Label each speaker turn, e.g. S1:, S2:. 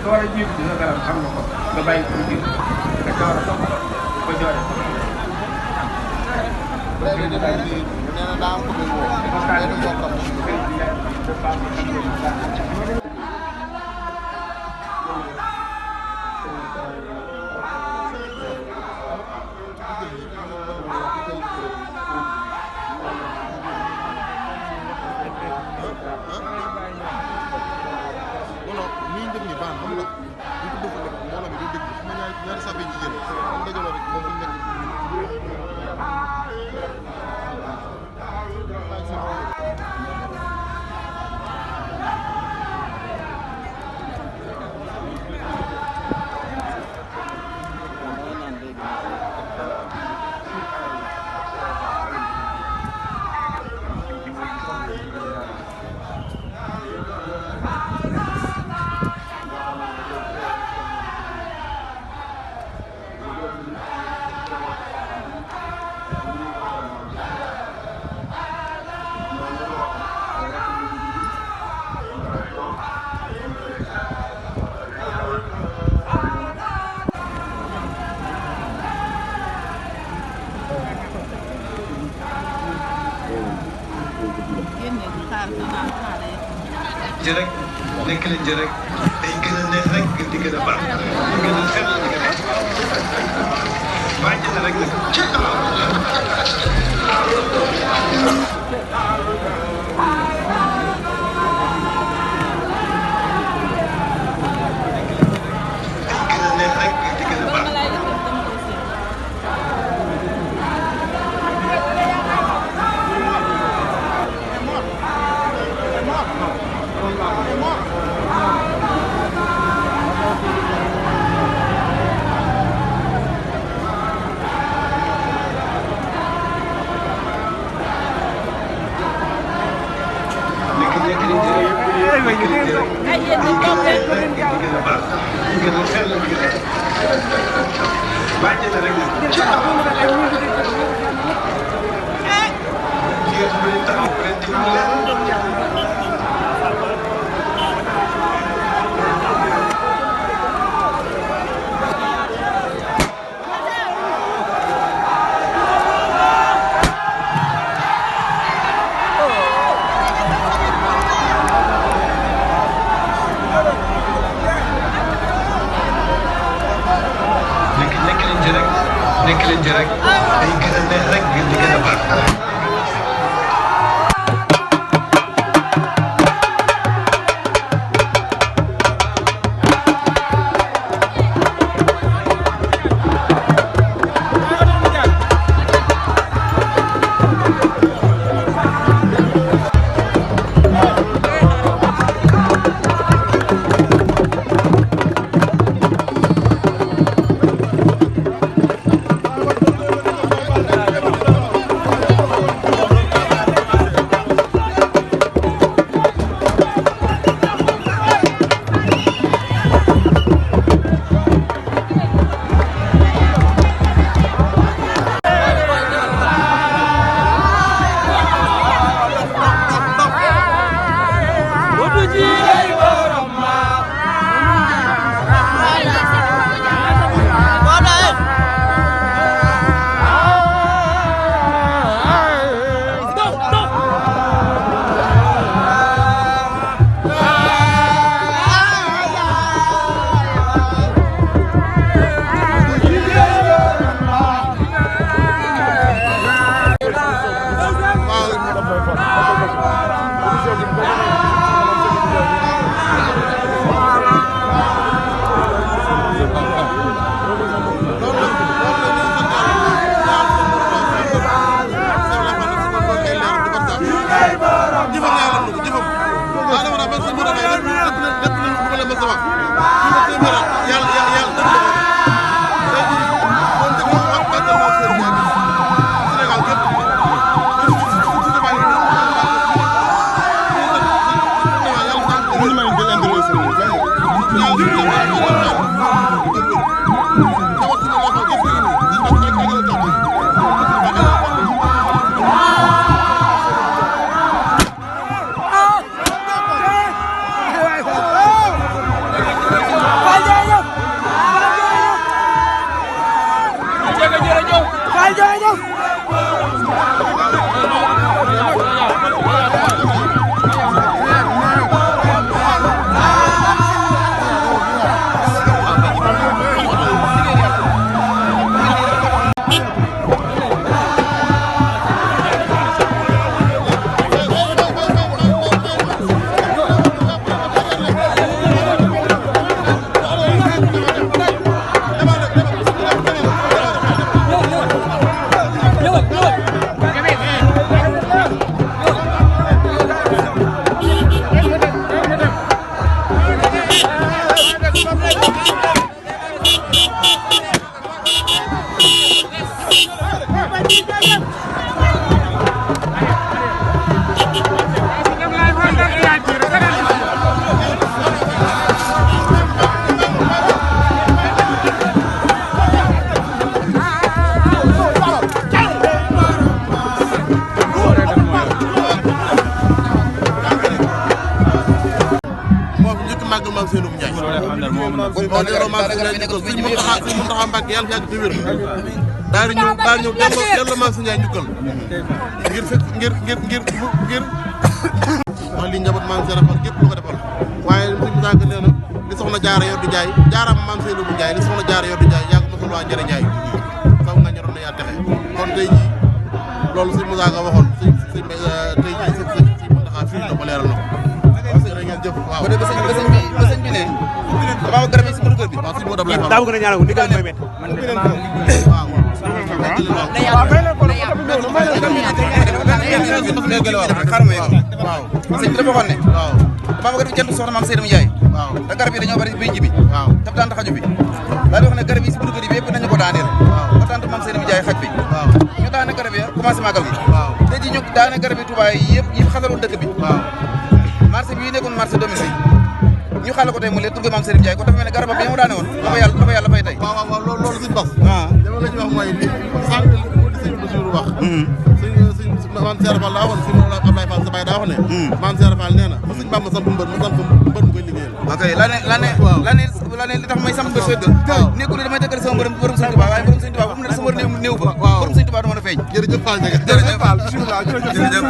S1: nga war a jiitu ci sa kanam xam nga ko nga bàyyi ko mu jiitu nga door a topp ba joore ko.
S2: léegi dinañ ni nee na daa am ko muy woo. nee na bokkam
S3: jërëk nekk leen jërëk day gën a neex rek di gën a baax di gën a xel di gën a baax na rek nag ci nekk leen jërëk day gën a neex rek di gën a baax.
S2: daal di ñëw delloo Mame Seye Ndiaye njukkal ngir wax li njaboot Mame Seye Rafal gépp lu ko defal waaye suñu musaaka nee na li soxna jaara yor di jaay jaaraam Mame Seye Ndiaye li soxna jaara yor di jaay yaa ko mosul waa njëriñ jaay saw nga ñoroon na yaa texe kon tey jii loolu suñu musaaka waxoon tey jii si Muntaxa fii na ko leeral na ko ngeen jëf waaw ba sëñ bi ne dama garab yi si mënu kër bi waaw si moo dab lay daa bëgg na ñaanal ko ndigal mooy met waaw sëñ bi dafa waxoon ne dama bëgg jënd soxna Mame Seye Ndiaye te garab yi dañoo bari biñ ji bi daf daan taxaju bi daal di wax ne garab yi si bënu kër yi yëpp nañu ko daaneel ba tant Mame Seye Ndiaye xaj bi ñu daane garab yi commencé màggal gi te ji ñu daane garab yi Touba yi yëpp xasaloon dëkk bi marché bi nekkoon marché domicile ñu xale ko tey mu leen turge Mame Seye Ndiaye kon dafa mel ne garabam bi mu daane woon dafa yàlla fay tey waaw loolu suñu bas dama la ñu wax mooy li sànq li sëñ Basiru wax sëñ Mame Seye Rafal daa woon si Ablaye Fall sa baay daa wax ne Mame Seye Rafal nee na ba sëñ Bamba samp mbër mu samp mbër mu koy liggéeyal ok la ne li tax may samp mbër sëdd nekkul damay dëkkal sama mbërëm sëñ Tuubaa waaye mbërëm sëñ Tuubaa fu mu ne sama néew fa mbërëm sëñ Tuubaa du mën a feeñ jërëjëf Fall jërëjëf Fall bismillah jërëjëf